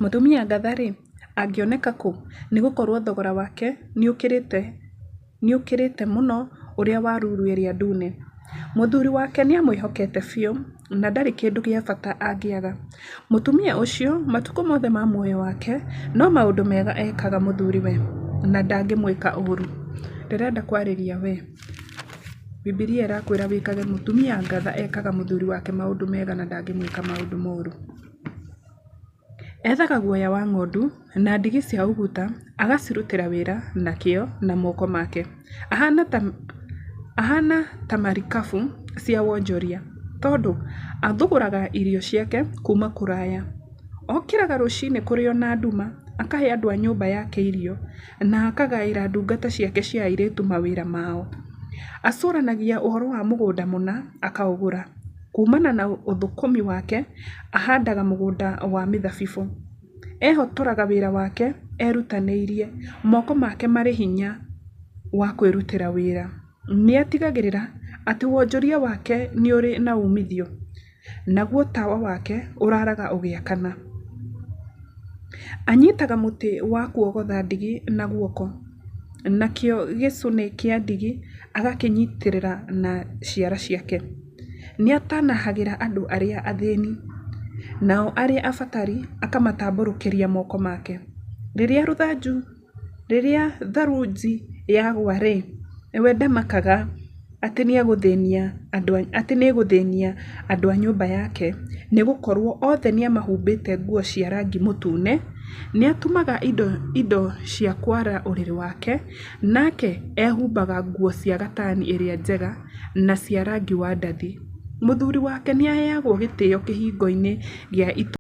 Mũtumia ngatha-rĩ, angĩoneka kũ? Nĩgũkorwo thogora wake nĩũkĩrĩte mũno ũrĩa wa ruru ĩrĩa ndune. Mũthuri wake nĩamwĩhokete biũ na ndarĩ kĩndũ gĩa bata angĩaga. Mũtumia ũcio matukũ mothe ma muoyo wake no maũndũ mega ekaga mũthuriwe na ndangĩmwĩka ũru. Ndĩrenda kwarĩria we. Bibilia ĩrakwĩra wĩkage mũtumia ngatha ekaga mũthuri wake maũndũ mega na ndangĩmwĩka maũndũ moru. Ethaga guoya wa ng'ondu na ndigi cia ũguta, agacirutĩra wĩra na kĩyo na moko make. Ahaana ta marikabu cia wonjoria, tondũ athũgũraga irio ciake kuuma kũraya. Okĩraga rũcinĩ kũrĩ o na nduma akahe andũ a nyũmba yake irio, na akagaĩra ndungata ciake cia airĩtu mawĩra mao. Acũranagia ũhoro wa mũgũnda mũna akaũgũra; kuumana na ũthũkũmi wake ahandaga mũgũnda wa mĩthabibũ. Ehotoraga wĩra wake erutanĩirie, moko make marĩ hinya wa kwĩrutĩra wĩra. Nĩatigagĩrĩra atĩ wonjoria wake nĩ ũrĩ na uumithio, naguo tawa wake ũraaraga ũgĩakana. Anyiitaga mũtĩ wa kuogotha ndigi na guoko, nakĩo gĩcũnĩ kĩa ndigi agakĩnyiitĩrĩra na ciara ciake. Nĩatanahagĩra andũ arĩa athĩĩni, nao arĩa abatari akamatambũrũkĩria moko make. Rĩrĩa tharunji yagũa-rĩ, we ndamakaga atĩ nĩĩgũthĩĩnia andũ a nyũmba yake, nĩgũkorwo othe nĩamahumbĩte nguo cia rangi mũtune. Nĩatumaga indo cia kwara ũrĩrĩ wake, nake ehumbaga nguo cia gatani ĩrĩa njega na cia rangi wa ndathi. Mũthuuri wake nĩaheagwo gĩtĩĩo kĩhingo-inĩ gĩa itũũra.